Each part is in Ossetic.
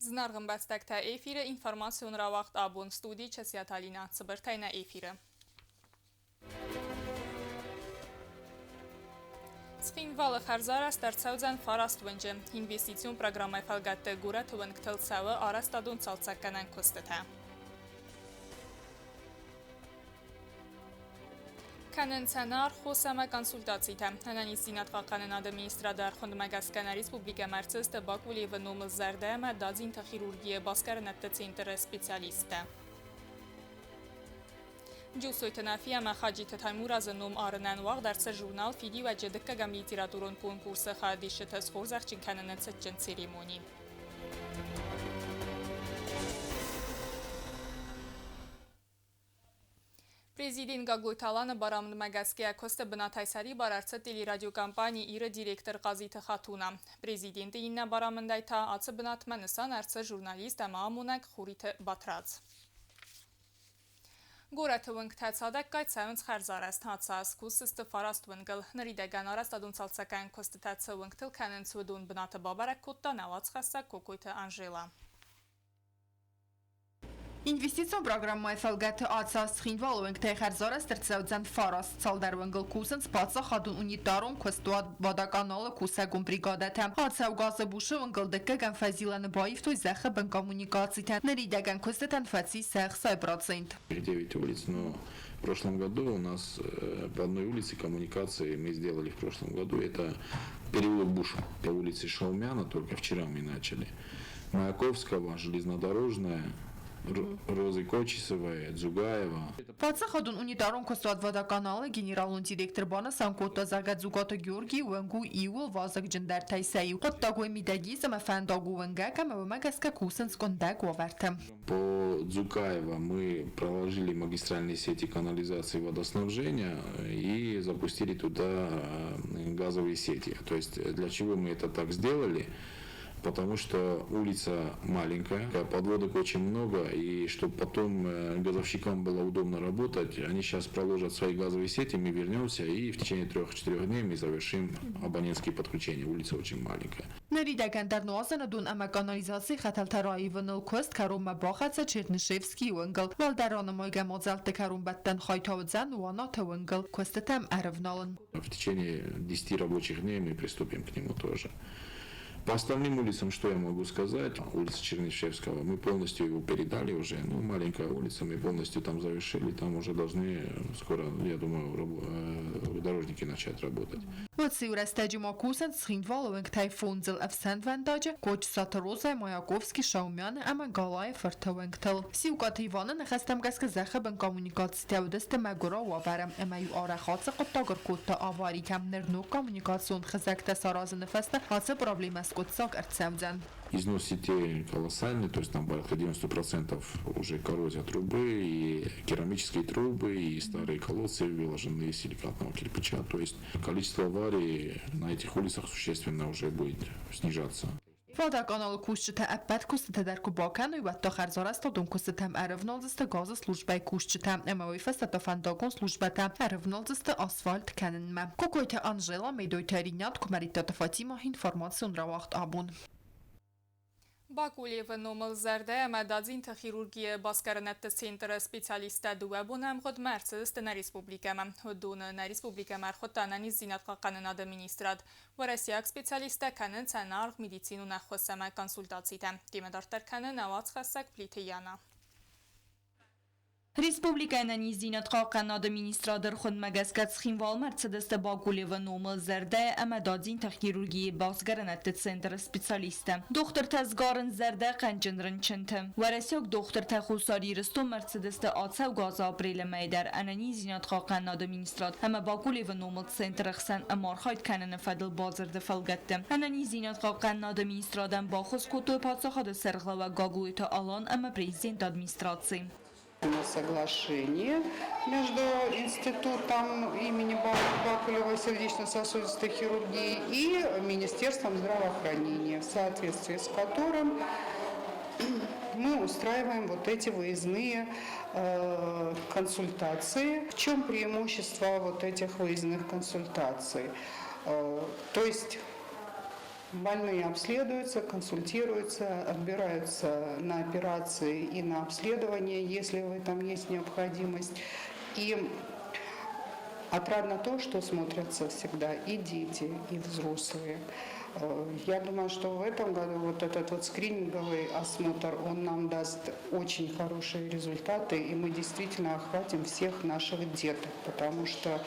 Зынаргъ ӕмбӕстӕгтӕ, эфиры информацион рауагъд абон студийы Часиаты Алинӕ. Цыбыртӕй нӕ эфиры. Цхинвалы хӕрзарӕзт ӕрцӕудзӕн фараст уынджы. Инвестицион программӕйы фӕлгӕтты горӕты уынгтыл цӕуы арӕзтадон цалцӕггӕнӕн куыстытӕ. Кӕнынц ӕнӕаргъ ӕмӕ консультацитӕ. Ӕнӕниздзинад хъахъхъӕнынады министрады ӕрхуындмӕ гӕсгӕ нӕ республикӕмӕ ӕрцыдысты Бакулевы номыл зӕрдӕ ӕмӕ дадзинты хирургийы басгарынӕдты центры специалисттӕ. Джусойты Нафи ӕмӕ Хаджиты Таймуразы ном арынӕн уагъд ӕрцыд журнал «Фидиуӕджы» дыккӕгӕм литературон конкурсы хайадисджыты схорзӕхджын кӕныны цытджын церемони. Президент Гаглойты Аланы барамындмӕ гӕсгӕ куысты бынатӕй сӕрибар ӕрцыд телерадиокомпани «Ир-ы» директор Хъазиты Хатуна. Президенты иннӕ барамындӕй та ацы бынатмӕ нысан ӕрцыд журналист ӕмӕ амонӕг Хуриты Батрадз. Горӕты уынгтӕ цадӕггай цӕуынц хӕрзарӕзт. Ацы кусдзысты фараст уынгыл. Ныридӕгӕн арӕзтадон цалцӕггӕнӕн куыстытӕ цы уынгтыл кӕнынц, уыдон бынаты бабӕрӕг кодта нӕ уацхӕссӕг Кокойты Анжела. Инвестицион программӕйы фӕлгӕты ацы аз Цхинвалы уӕнгтӕй хӕрзарӕзт ӕрцӕудзӕн фараст. Цалдӕр уӕнгыл кусынц паддзахадон унитарон куыстуат Водоканал-ы кусӕгон бригадӕтӕ. Ацӕугӕ азы Бушы уынгыл дыккӕгӕм фӕзилӕны баивтой зӕххы бын коммуникацитӕ. Ныридӕгӕн куыстытӕн фӕци сӕ ӕхцайы процент. Девять улиц, но в прошлом году у нас по одной улице коммуникации мы сделали в прошлом году. Это переулок Буша по улице Шаумяна, только вчера мы начали. Маяковского, Железнодорожная, Розы Кочесовой, Дзугаева. Паддзахадон унитарон куыстуат Водоканал-ы генералон директор банысан кодта, зӕгъгӕ, Дзугаты Георгий уӕнг у иууыл вазыгджындӕртӕй сӕ иу. Хъуыддаг уый мидӕг ис, ӕмӕ фӕндаг у уынгӕг ӕмӕ уымӕ гӕсгӕ кусынц къуындӕг уавӕрты. По Дзукаево мы проложили магистральные сети канализации и водоснабжения и запустили туда газовые сети. То есть для чего мы это так сделали? Потому что улица маленькая, подводок очень много, и чтобы потом газовщикам было удобно работать, они сейчас проложат свои газовые сети, мы вернемся и в течение 3-4 дней мы завершим абонентские подключения. Улица очень маленькая. Ныридӕгӕн дӕр нуазӕны дон ӕмӕ канализацийы хӕтӕлтӕ раивыныл куыст кӕронмӕ бахӕццӕ Чернышевскийы уынгыл. Уӕлдӕр ранымайгӕ мадзӕлтты кӕронбӕттӕн хай та уыдзӕн Уанаты уынгыл куыстытӕм ӕрывналын. В течение 10 рабочих дней мы приступим к нему тоже. По остальным улицам, что я могу сказать? Улица Чернышевского, мы полностью его передали уже, ну, маленькая улица, мы полностью там завершили, там уже должны скоро, я думаю, дорожники начать работать. Уыцы рӕстӕджы ма кусынц Цхинвалы уынгтӕй фондзыл ӕфсӕнвӕндаджы, Кочысаты Розӕ, Маяковский, Шаумяны ӕмӕ Галайы фырты уынгтыл. Сиукъаты Иваны ныхӕстӕм гӕсгӕ зӕххы бын коммуникацитӕ уыдысты мӕгуырау уавӕры ӕмӕ-иу арӕх ацы хъуыддаг ӕркодта аваритӕм. Ныр ног коммуникацион хызӕгтӕ саразыны фӕстӕ ацы проблемӕ скъуыддзаг ӕрцӕудзӕн. Износ сетей колоссальный, то есть там порядка 90% уже коррозия трубы, и керамические трубы, и старые колодцы, выложенные из силикатного кирпича. То есть количество аварий на этих улицах существенно уже будет снижаться. Водоканалы кусджытӕ ӕппӕт куыстытӕ дӕр куы бакӕной, уӕд та хӕрзарӕзтадон куыстытӕм ӕрӕвналдзысты газы службӕйы кусджытӕ ӕмӕ уый фӕстӕ та фӕндагон службӕтӕ ӕрӕвналдзысты асфальт кӕнынмӕ. Кокойты Анжела, Медойты Ринат, Куымӕридтаты Фатимӕ, информацион рауагъд абон. Бакулевы номыл зӕрдӕ ӕмӕ дадзинты хирургийы басгарынӕдты центры специалисттӕ дыууӕ боны ӕмгъуыдмӕ ӕрцыдысты нӕ республикӕмӕ. Уыдоны нӕ республикӕмӕ ӕрхуыдта ӕнӕниздзинад хъахъхъӕнынады министрад. Уӕрӕсейаг специалисттӕ кӕнынц ӕнӕаргъ медицинон ӕххуыс ӕмӕ консультацитӕ. Темӕ дарддӕр кӕны нӕ уацхӕссӕг Плиты Яна. Республикӕйы ӕнӕниздзинад хъахъхъӕнынады министрады ӕрхуындмӕ гӕсгӕ Цхинвалмӕ ӕрцыдысты Бакулевы номыл зӕрдӕйы ӕмӕ дадзинты хирургийы басгарынӕдты центры специалисттӕ. Дохтыртӕ сгарынц зӕрдӕхъӕнджын рынчынты. Уӕрӕсейаг дохтыртӕ Хуссар Ирыстонмӕ ӕрцыдысты ацӕугӕ азы апрелы мӕйы дӕр ӕнӕниздзинад хъахъхъӕнынады министрад ӕмӕ Бакулевы номыл центры хсӕн ӕмархайд кӕныны фӕдыл бадзырды фӕлгӕтты. Ӕнӕниздзинад хъахъхъӕнынады министрадӕн баххуыс кодтой паддзахады сӕргълӕууӕг Гаглойты Алан ӕмӕ президенты администраци. Соглашение между Институтом имени Бакулева сердечно-сосудистой хирургии и Министерством здравоохранения, в соответствии с которым мы устраиваем вот эти выездные консультации. В чем преимущество вот этих выездных консультаций? То есть Больные обследуются, консультируются, отбираются на операции и на обследование, если в этом есть необходимость. И отрадно то, что смотрятся всегда и дети, и взрослые. Я думаю, что в этом году вот этот вот скрининговый осмотр, он нам даст очень хорошие результаты, и мы действительно охватим всех наших деток, потому что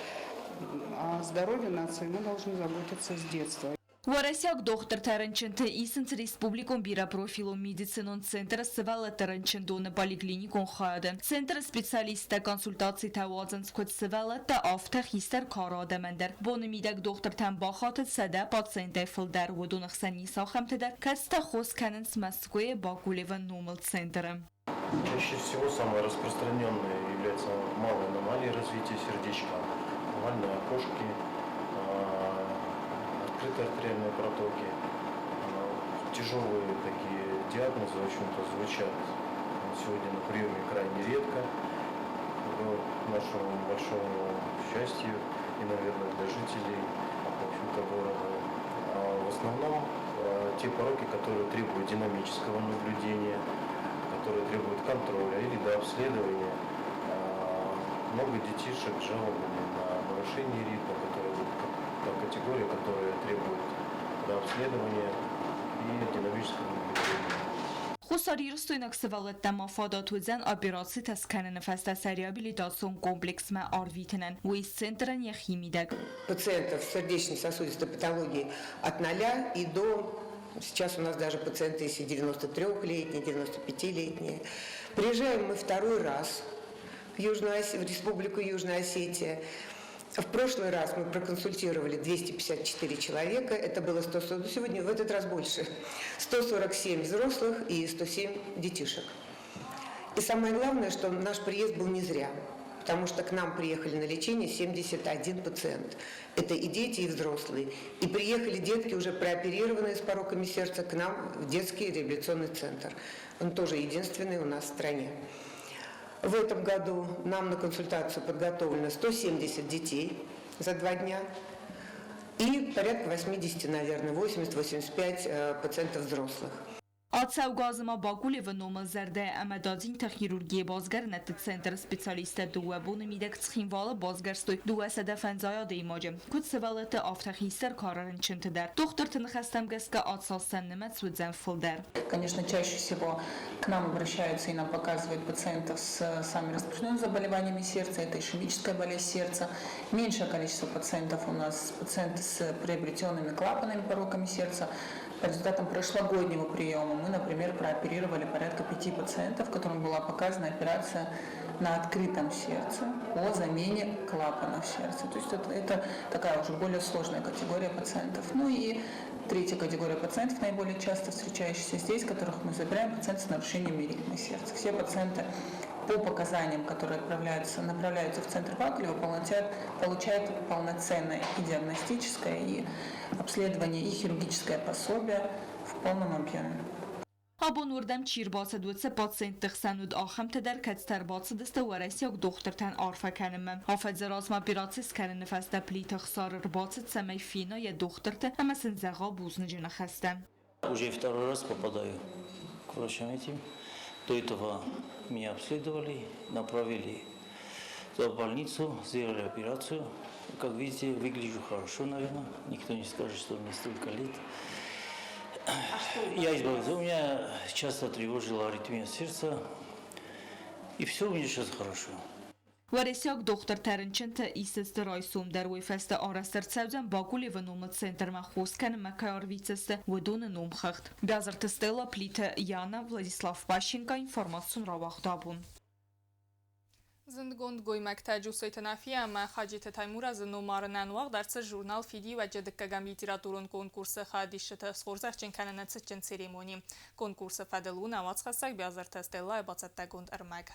о здоровье нации мы должны заботиться с детства. Уӕрӕсейаг дохтыртӕ рынчынты исынц республикон бирӕпрофилон медицинон центры сывӕллӕтты рынчындоны поликлиникон хайады. Центры специалисттӕ консультацитӕ уадзынц куыд сывӕллӕттӕ, афтӕ хистӕр кары адӕмӕн дӕр. Боны мидӕг дохтыртӕм бахатыд 100 пациентӕй фылдӕр, уыдоны хсӕн ис ахӕмтӕ дӕр, кӕцытӕ хос кӕнынц Мӕскуыйы Бакулевы номыл центры. Чаще всего самые распространенные являются малые аномалии развития сердечка, овальные окошки, открытые артериальные протоки. Тяжелые такие диагнозы, в общем-то, звучат сегодня на приеме крайне редко. Но, к нашему большому счастью и, наверное, для жителей, в общем-то, города. А в основном те пороки, которые требуют динамического наблюдения, которые требуют контроля или дообследования. Много детишек с жалобами на нарушение ритма, которые вот та категория, которая требует дообследования и динамического наблюдения. Хуссарирыстойнаг сывӕллӕттӕн ма фадат уыдзӕн операцитӕ скӕныны фӕстӕ сӕ реабилитацион комплексмӕ арвитынӕн, уый центрӕн йӕхи мидӕг. Пациентов с сердечно-сосудистой патологией от 0 и до. Сейчас у нас даже пациенты есть и 93-летние, 95-летние. Приезжаем мы второй раз в Республику Южная Осетия. В прошлый раз мы проконсультировали 254 человека, это было 140, ну, сегодня в этот раз больше, 147 взрослых и 107 детишек. И самое главное, что наш приезд был не зря, потому что к нам приехали на лечение 71 пациент. Это и дети, и взрослые. И приехали детки, уже прооперированные с пороками сердца, к нам в детский реабилитационный центр. Он тоже единственный у нас в стране. В этом году нам на консультацию подготовлено 170 детей за 2 дня и порядка 80, наверное, 80-85 пациентов взрослых. Ацӕугӕ азы ма Бакулевы номыл зӕрдӕ ӕмӕ дадзинты хирургийы басгарынӕдты центры специалисттӕ 2 боны мидӕг Цхинвалы басгӕрстой 250 адӕймаджы. Куыд сывӕллӕтты, афтӕ хистӕр кары рынчынты дӕр. Дохтырты ныхӕстӕм гӕсгӕ ацы аз сӕ нымӕц уыдзӕн фылдӕр. Конечно, чаще всего к нам обращаются и нам показывают пациентов с самыми распространенными заболеваниями сердца, это ишемическая болезнь сердца. Меньшее количество пациентов у нас пациенты с приобретенными клапанными пороками сердца. По результатам прошлогоднего приема мы, например, прооперировали порядка пяти пациентов, которым была показана операция на открытом сердце по замене клапанов сердца. То есть это такая уже более сложная категория пациентов. Ну и третья категория пациентов, наиболее часто встречающаяся здесь, которых мы забираем, пациенты с нарушениями ритма сердца. Все пациенты по показаниям, которые направляются в центр Бакулева, получают полноценное и диагностическое, и обследование, и хирургическое пособие в полном объеме. Абон уырдӕм чи рбацыд, уыцы пациентты хсӕн уыд ахӕмтӕ дӕр, кӕцытӕ ӕрбацыдысты уӕрӕсейаг дохтыртӕн арфӕ кӕнынмӕ. Афӕдзы размӕ операци скӕныны фӕстӕ Плиты Хсар ӕрбацыд, цӕмӕй фена йӕ дохтырты ӕмӕ сын зӕгъа бузныджы ныхӕстӕ. Уже второй раз попадаю к врачам этим. До этого меня обследовали, направили в больницу, сделали операцию. Как видите, выгляжу хорошо, наверное. Никто не скажет, что мне столько лет. Я избавился. У меня часто тревожила аритмия сердца. И все у меня сейчас хорошо. Уӕрӕсейаг дохтыртӕ рынчынты исдзысты райсом дӕр, уый фӕстӕ арӕзт ӕрцӕудзӕн Бакулевы номыл центрмӕ хос кӕнынмӕ кӕй арвитдзысты, уыдоны номхыгъд. Биазырты Стелла, Плиты Яна, Владислав Пащенко, информацион рауагъд «Абон». Зындгонд гоймӕгтӕ Джусойты Нафи ӕмӕ Хаджиты Таймуразы номарынӕн уагъд ӕрцыд журнал «Фидиуӕджы» дыккӕгӕм литературон конкурсы хайадисджыты схорзӕхджын кӕныны цытджын церемони. Конкурсы фӕдыл у нӕ уацхӕссӕг Биазырты Стеллайы бацӕттӕгонд ӕрмӕг.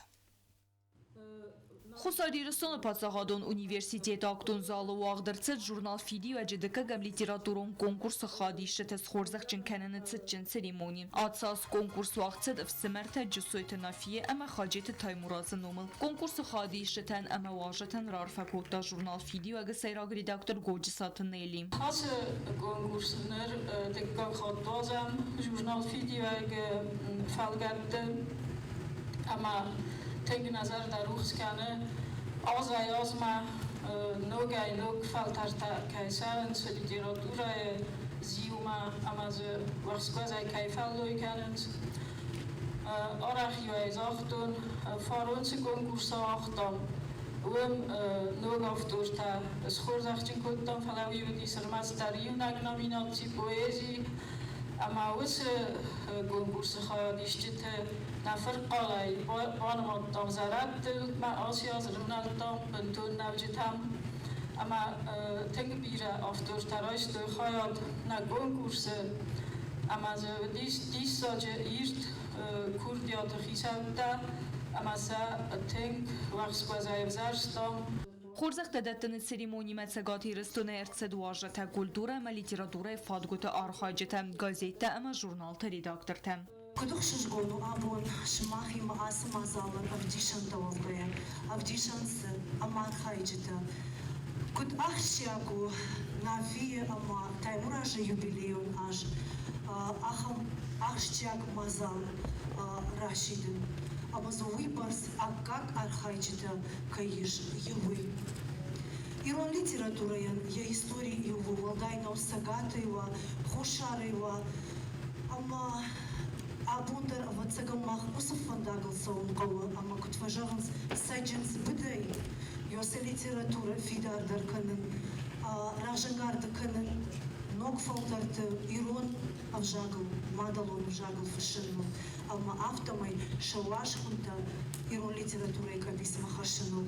Хуссар Ирыстоны паддзахадон университеты актон залы уагъд ӕрцыд журнал «Фидиуӕджы» дыккӕгӕм литературон конкурсы хайадисджыты схорзӕхджын кӕныны цытджын церемони. Ацы аз конкурс уагъд цыд ӕфсымӕртӕ Джусойты Нафийы ӕмӕ Хаджеты Таймуразы номыл. Конкурсы хайадисджытӕн ӕмӕ уазджытӕн раарфӕ кодта журнал «Фидиуӕг-ы сӕйраг редактор Годжысаты Нелли. Ацы конкурсы ныр дыккаг хатт уадзӕм журнал «Фидиуӕг-ы» фӕлгӕтты ӕмӕ тынг нӕ зӕрдӕ рухс кӕны, азӕй-азмӕ ногӕй-ног фӕлтӕртӕ кӕй цӕуынц литературӕйы зиумӕ ӕмӕ дзы уӕхскуӕзӕй кӕй фӕллой кӕнынц. Арӕх-иу ӕй загътон, фарон цы конкурс ауагътам, уым ног автортӕ схорзӕхджын кодтам, фӕлӕ уый уыдис ӕрмӕстдӕр иунӕг номинаци поэзи, ӕмӕ уыцы конкурсы хайадисджыты нӕ фырхъалӕй банымадтам зӕрӕдтыл, мӕ ацы аз рывнӕлдтам бынтон нӕуджытӕм, ӕмӕ тынг бирӕ автортӕ райстой хайад нӕ конкурсы, ӕмӕ дзы уыдис диссаджы ирд курдиаты хицӕуттӕ, ӕмӕ сӕ тынг уӕхскуӕзӕй ӕвзӕрстам. Хорзӕхтӕ дӕттыны церемонимӕ Цӕгат Ирыстонӕй ӕрцыд уазджытӕ, культурӕ ӕмӕ литературӕйы фадгуыты архайджытӕ, газеттӕ ӕмӕ журналты редактортӕ. Куыд ӕхсызгон у абон сымахимӕ ацы мадзалӕн ӕвдисӕнтӕ уӕвгӕйӕ, ӕвдисӕн цы ӕмӕ архайджытӕ. Куыд ахсджиаг у Нафийы ӕмӕ Таймуразы юбилейон аз ахӕм ахсджиаг мадзал расидын, ӕмӕ дзы уыйбӕрц аккаг архайджытӕ кӕй ис, уый. Ирон литературӕйӕн йӕ истори иууыл уӕлдай нӕу Цӕгатӕй уа, Хуссарӕй уа, ӕмӕ абон дӕр, ӕвӕццӕгӕн, мах уыцы фӕндагыл цӕуын хъӕуы, ӕмӕ куыд фӕзӕгъынц, цӕджындз быдӕй ёсӕ литературӕ фидардӕр кӕнын, разӕнгард кӕнын ног фӕлтӕрты ирон ӕвзагыл, мадӕлон ӕвзагыл фыссынмӕ, ӕмӕ афтӕмӕй сӕ уазхуынтӕ ирон литературӕйы къӕбицмӕ хӕссыныл.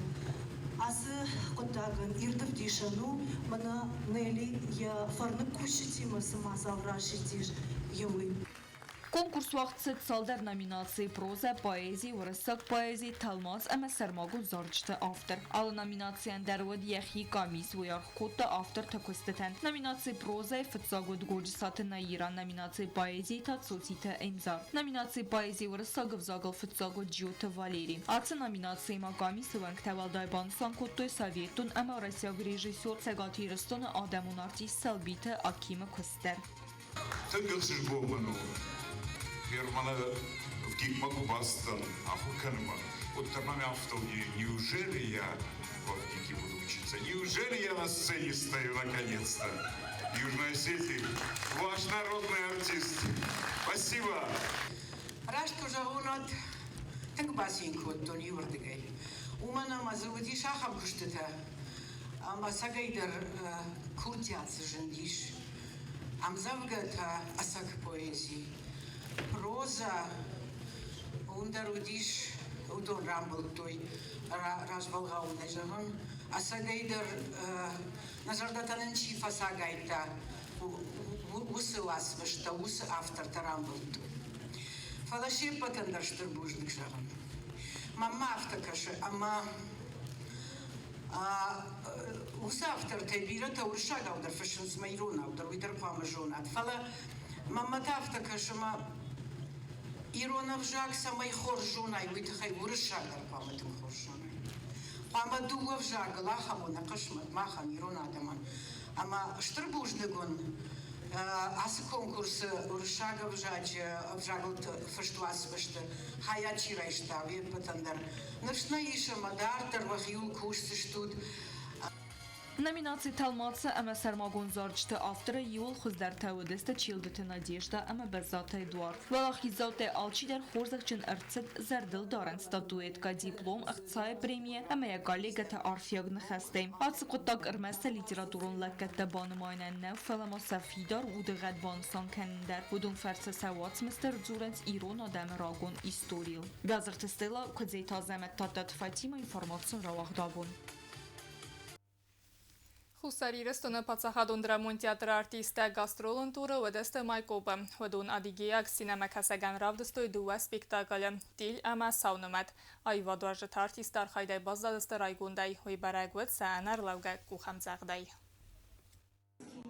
Ацы хъуыддагӕн ирд ӕвдисӕн у, мӕнӕ Нелли йӕ фӕрныг кусджытимӕ цы мадзал расидтис, йе уый. Конкурс уагъд цыд цалдӕр номинацийы: прозӕ, поэзи, уырыссаг поэзи, тӕлмац ӕмӕ сӕрмагонд зарджыты автор. Алы номинацийӕн дӕр уыд йӕхи къамис, уый аргъ кодта авторты куыстытӕн. Номинаци прозӕйы фыццаг уыд Годжысаты Наира, номинаци поэзийы та Цоциты Эмзар. Номинаци поэзи уырыссаг ӕвзагыл фыццаг уыд Джиоты Валери. Ацы номинацийы ма къамисы уӕнгтӕ уӕлдай банысан кодтой советон ӕмӕ уӕрӕсейаг режиссер, Цӕгат Ирыстоны адӕмон артист Сӕлбиты Акимы куыст дӕр. Тынг ӕхсызгон мын у, Германы ВГИК-мӕ куы бацыдтӕн ахуыр кӕнынмӕ, уӕддӕр мӕм афтӕ уыди, неужели я во ВГИКе буду учиться, неужели я на сцене стою наконец-то? Южной Осетии, ваш народный артист. Спасибо! Раст куы зӕгъон, уӕд тынг бацин кодтон иуырдыгӕй. Уымӕн ӕмӕ дзы уыдис ахӕм куыстытӕ, ӕмӕ ӕцӕгӕйдӕр курдиат дзы зындис. Ӕмдзӕвгӕтӕ, ӕцӕг поэзи, прозӕ уым дӕр уыдис, уыдон рамбылдтой развӕлгъау нӕ зӕгъын. Ӕцӕгӕйдӕр нӕ зӕрдӕтӕ нын чи фӕцагайдта, уыцы уацмыстӕ, уыцы автортӕ рамбылдтой. Фӕлӕ се ппӕтӕн дӕр стыр бузныг зӕгъын. Мӕнмӕ афтӕ кӕсы, ӕмӕ уыцы автортӕй бирӕтӕ уырыссагау дӕр фыссынц мӕ иронау дӕр, уый дӕр хъуамӕ зонат. Фӕлӕ мӕнмӕ та афтӕ кӕсы, ӕмӕ ирон ӕвзаг цӕмӕй хорз зонай, уый тыххӕй уырыссаг дӕр хъуамӕ тынг хорз зонай. Хъуамӕ дыууӕ ӕвзагыл ахӕм у нӕ хъысмӕт махӕн, ирон адӕмӕн. Ӕмӕ стыр бузныг уын ацы конкурсы уырыссаг ӕвзаджы ӕвзагыл фыст уацмысты хайад чи райста, уе ппӕтӕн дӕр. Ныфс нӕ ис, ӕмӕ дарддӕр уӕхиуыл кусдзыстут. Номинаци тӕлмацы ӕмӕ сӕрмагонд зарджыты авторы иууыл хуыздӕртӕ уыдысты Челдыты Надежда ӕмӕ Бӕззаты Эдуард. Уӕлахиздзаутӕй алчидӕр хорзӕхджын ӕрцыд зӕрдылдарӕн статуэткӕ, диплом, ӕхцайы премийӕ ӕмӕ йӕ коллегӕты арфиаг ныхӕстӕй. Ацы хъуыддаг ӕрмӕст сӕ литературон лӕггӕдтӕ банымайынӕн нӕу, фӕлӕ ма сӕ фидар удыгъӕд банысан кӕнын дӕр. Уыдон фӕрцы сӕ уацмысты рдзурынц ирон адӕмы рагон историйыл. Бязырты Стелла, Куыдзеты Азӕмӕт, Тадтаты Фатимӕ, информацион рауагъд абон. Хуссар Ирыстоны паддзахадон драмон театры артисттӕ гастролон туры уыдысты Майкъопы. Уыдон адыгейаг сценӕмӕкӕсӕгӕн равдыстой дыууӕ спектаклы «Тел ӕмӕ Сау нымӕт». Аивадуарзджыты артистты архайдӕй баззадысты райгондӕй, уый бӕрӕг уыд сӕ ӕнӕрлӕугӕ къухӕмдзӕгъдӕй.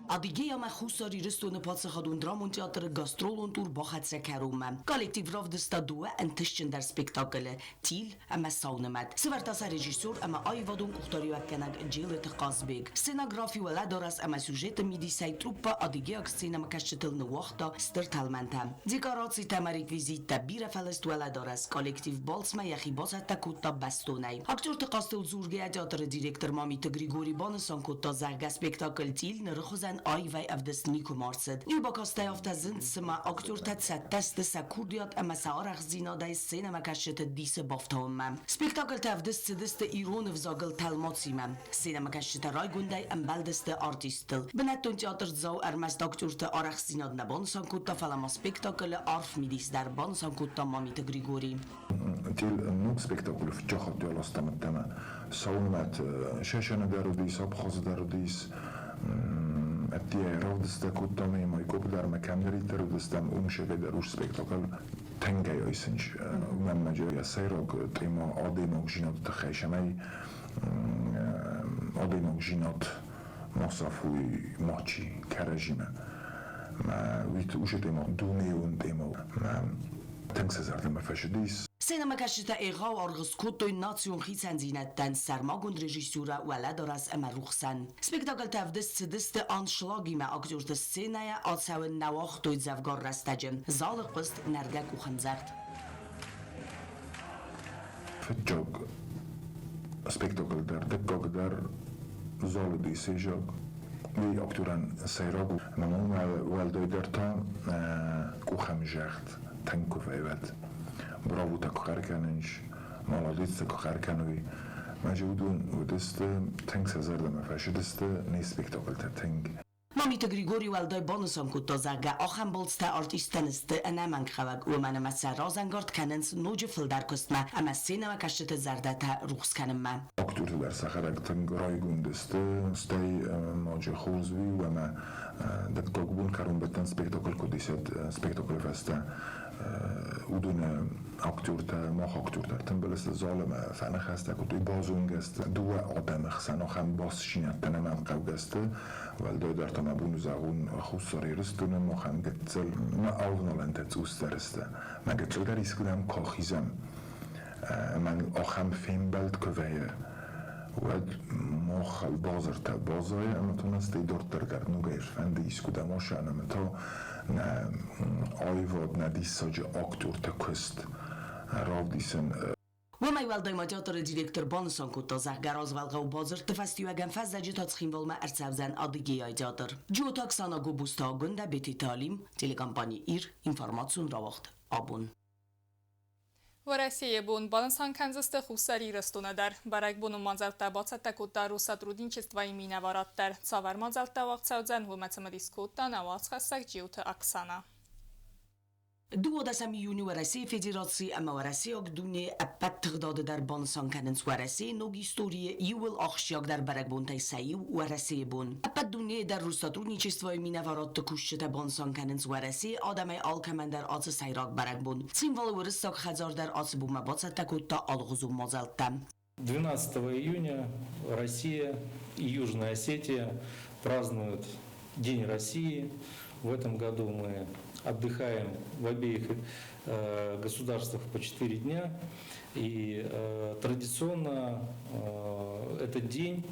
Адыгей ӕмӕ Хуссар Ирыстоны паддзахадон драмон театры гастролон тур бахӕццӕ кӕронмӕ. Коллектив равдыста дыууӕ ӕнтыстджындӕр спектаклы «Тил» ӕмӕ «Сау нымӕт». Сӕвӕрдта сӕ режиссер ӕмӕ аивадон къухдариуӕггӕнӕг Джелыты Хъазбег. Сценографи, уӕлӕдарӕс ӕмӕ сюжеты мидисӕй труппӕ адыгейаг сценӕмӕкӕсджытыл ныууагъта стыр тӕлмӕнтӕ. Декорацитӕ ӕмӕ реквизиттӕ, бирӕ фӕлыст уӕлӕдарӕс коллектив балцмӕ йӕхи бацӕттӕ кодта бӕстонӕй. Актерты хъазтыл дзургӕйӕ театры директор Мамиты Григорий банысан кодта, зӕгъгӕ, спектакль «Тил» ныры хуызӕн аивӕй ӕвдыст никуыма ӕрцыд. Иу бакастӕй афтӕ зынд, цыма актертӕ цӕттӕ сты сӕ курдиат ӕмӕ сӕ арӕхстдзинадӕй сценӕмӕкӕсджыты дисы бафтауынмӕ. Спектакльтӕ ӕвдыст цыдысты ирон ӕвзагыл тӕлмацимӕ. Сценӕмӕкӕсджытӕ райгондӕй ӕмбӕлдысты артисттыл. Бынӕттон театрдзау ӕрмӕст актерты арӕхстдзинад нӕ банысан кодта, фӕлӕ ма спектаклы арф мидис дӕр банысан кодта Мамиты Григорий. Тел ног спектаклы фыццаг аластам Сау нымӕт Шӕшӕны дӕр уыдис, Абхазы дӕр уыдис, ӕддейӕ равдыстӕ кодтам ӕмӕ Майкопы дӕр ӕмӕ кӕмдӕриддӕр уыдыстӕм, уым сегӕй дӕр уыцы спектакль тынгӕй айсынч. Уымӕн ӕмӕ йӕ сӕйраг темӕ адӕймагдзинады тыххӕй, цӕмӕй адӕймагдзинад ма сафой мачи кӕрӕдзимӕ. Мӕ уый уыцы темӕ дунеон темӕ у. Мӕ тынг сӕ зӕрдӕмӕ фӕцыдис. Сценӕмӕкӕсджытӕ егъау аргъ скодтой национ хицӕндзинӕдтӕн сӕрмагонд режиссурӕ уӕлӕдарӕс ӕмӕ рухсӕн. Спектакльтӕ ӕвдыст цыдысты аншлагимӕ актерты сценӕйӕ ацӕуын нӕ уагътой дзӕвгар рӕстӕджы. Залы хъуыст нӕргӕ къухӕмдзӕгъд. Фыццаг спектакль дӕр, дыккаг дӕр залы уыдис уый актерӕн сӕйраг у. Ӕмӕ ма уӕлдайдӕр та къухӕмдзӕгъд тынг куы фӕивӕд. Бравотӕ куы хъӕр кӕнынц, молодецтӕ куы хъӕр кӕной. Мӕ уыдон уыдысты тынг сӕ зӕрдӕмӕ фӕцыдысты не спектакльтӕ тынг. Мамиты Григорий уӕлдай банысан кодта, зӕгъгӕ, ахӕм балцтӕ артисттӕн сты ӕнӕмӕнгхъӕуӕг, уымӕн ӕмӕ сӕ разӕнгард кӕнынц ноджы фылдӕр куыстмӕ ӕмӕ сценӕмӕкӕсджыты зӕрдӕтӕ рухс кӕнынмӕ. Актерты дӕр сӕхӕдӕг тынг райгонд сты, стӕй ноджы хорз уый у, ӕмӕ дыккаг бон кӕронбӕттӕн спектакль куыд исӕд, спектаклы фӕстӕ уыдоны актертӕ, мах актертӕ ӕртымбыл сты залы ӕмӕ фӕныхӕстӕ кодтой, базонгӕ сты дыууӕ адӕмы хсӕн ахӕм бастдзинӕдтӕ нӕмӕнгхъӕугӕ сты. Уӕлдайдӕр та мӕ бон у зӕгъон Хуссар Ирыстоны махӕн гыццыл нӕ авналӕнтӕ цъусдӕр сты. Мӕ гыццылдӕр искуыдӕм куы ахизӕм, ӕмӕ ахӕм фембӕлд куы вӕййы, уӕд мах базыртӕ баззайы ӕмӕ та нӕ стӕй дарддӕр дӕр ногӕй ӕрфӕнды искуыдӕм асӕн ӕмӕ та нӕ аивад, нӕ диссаджы актерты куыст равдисын. Уымӕй уӕлдай ма театры директор банысан кодта, зӕгъгӕ, развӕлгъау бадзырдты фӕстиуӕгӕн фӕззӕджы та Цхинвалмӕ ӕрцӕудзӕн Адыгейайы театр. Джиоты Оксана Гобозты Агуындӕ, Бететы Алим, телекомпани «Ир», информацион рауагъд «Абон». Уӕрӕсейы бон банысан кӕндзысты Хуссар Ирыстоны дӕр. Бӕрӕгбонон мадзӕлттӕ бацӕттӕ кодта Россотрудничествойы минӕварад дӕр. Цавӕр мадзӕлттӕ уагъд цӕудзӕн, уымӕ цымыдис кодта нӕ уацхӕссӕг Джиоты Оксана. 12 июны Уӕрӕсейы Федераци ӕмӕ уӕрӕсейаг дуне ӕппӕт тыгъдады дӕр банысан кӕнынц Уӕрӕсейы ног историйы иууыл ахсджиагдӕр бӕрӕгбонтӕй сӕ иу Уӕрӕсейы бон. Ӕппӕт дунейы дӕр Россотрудничествойы минӕварадты кусджытӕ банысан кӕнынц Уӕрӕсейы адӕмӕй алкӕмӕн дӕр ацы сӕйраг бӕрӕгбон. Цхинвалы уырыссаг хӕдзар дӕр ацы бонмӕ бацӕттӕ кодта алыгъуызон мадзӕлттӕ. 12 июня Россия и Южная Осетия празднуют День России. В этом году мы отдыхаем в обеих государствах по 4 дня. И традиционно этот день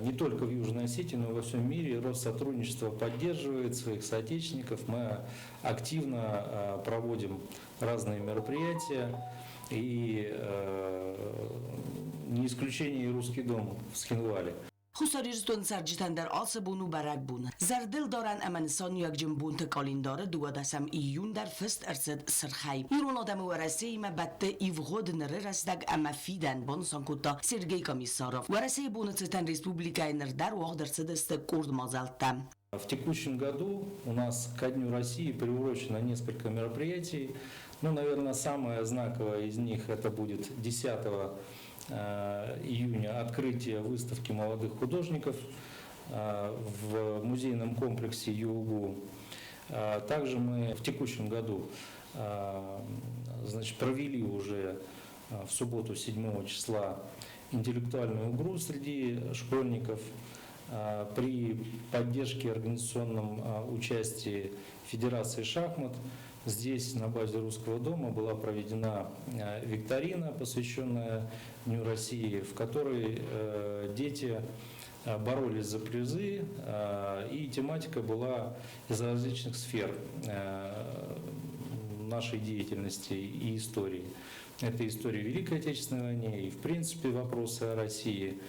не только в Южной Осетии, но и во всем мире Россотрудничество поддерживает своих соотечественников. Мы активно проводим разные мероприятия. И не исключение и Русский дом в Цхинвале. Хуссар Ирыстоны цӕрджытӕн дӕр ацы бон у бӕрӕгбон. Зӕрдылдарӕн ӕмӕ нысаниуӕгджын бонты къӕлиндары 12 июнь дӕр фыст ӕрцыд сырхӕй. Ирон адӕмы Уӕрӕсеимӕ бӕтты ивгъуыд, ныры рӕстӕг ӕмӕ фидӕн, банысан кодта Сергей Комиссаров. Уӕрӕсейы боны цытӕн республикӕйы ныр дӕр уагъд ӕрцыдысты къорд мадзӕлттӕ. В текущем году у нас ко Дню России приурочено несколько мероприятий. Ну, наверное, самое знаковое из них это будет 10 июня открытие выставки молодых художников. в музейном комплексе ЮУГУ. Также мы в текущем году, значит, провели уже в субботу 7 числа интеллектуальную игру среди школьников при поддержке и организационном участии Федерации шахмат. Здесь, на базе Русского дома, была проведена викторина, посвященная Дню России, в которой дети боролись за призы, и тематика была из различных сфер нашей деятельности и истории. Это история Великой Отечественной войны и, в принципе, вопросы о России.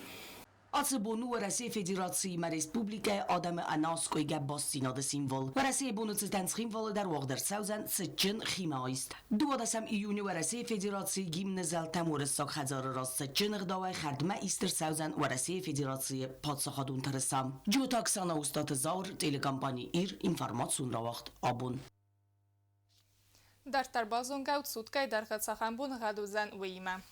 Ацы бон у Уӕрӕсейы Федерациимӕ республикӕйы адӕмы ӕнӕаскъуыйгӕ бастдзинады символ. Уӕрӕсейы боны цытӕн Цхинвалы дӕр уагъд ӕрцӕудзӕн цытджын химӕайст. Дыууадӕсӕм июны Уӕрӕсейы Федерацийы гимны зӕлтӕм Уырыссаг хӕдзары раз цытджын ӕгъдауӕй хӕрдмӕ ист ӕрцӕудзӕн Уӕрӕсейы Федерацийы паддзахадон тырыса. Джиоты Оксана, Устаты Зауыр, телекомпани Ир, информацион рауагъд Абон. Дарддӕр базонгӕ ут, суткӕйы дӕргъы цахӕм боныгъӕд уыдзӕн, уыимӕ.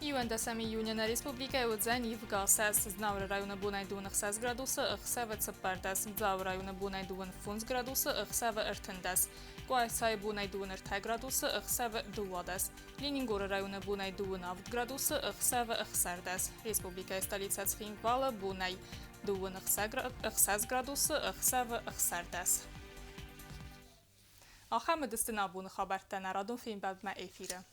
Иуӕндӕсӕм июня нӕ республикӕйы уыдзӕн ивгӕ сӕс. Знауыры районы бонӕй 26 градусы, ӕхсӕвы 14. Дзауы районы бонӕй 25 градусы, ӕхсӕвы 13. Къуайсайы бонӕй 23 градусы, ӕхсӕвы 12. Ленингоры районы бонӕй 27 градусы, ӕхсӕвы 16. Республикӕйы столицӕ Цхинвалы бонӕй 26 градусы, ӕхсӕвы 16. Ахӕм уыдысты нӕ абоны хабӕрттӕ нӕ радон фембӕлдмӕ эфиры.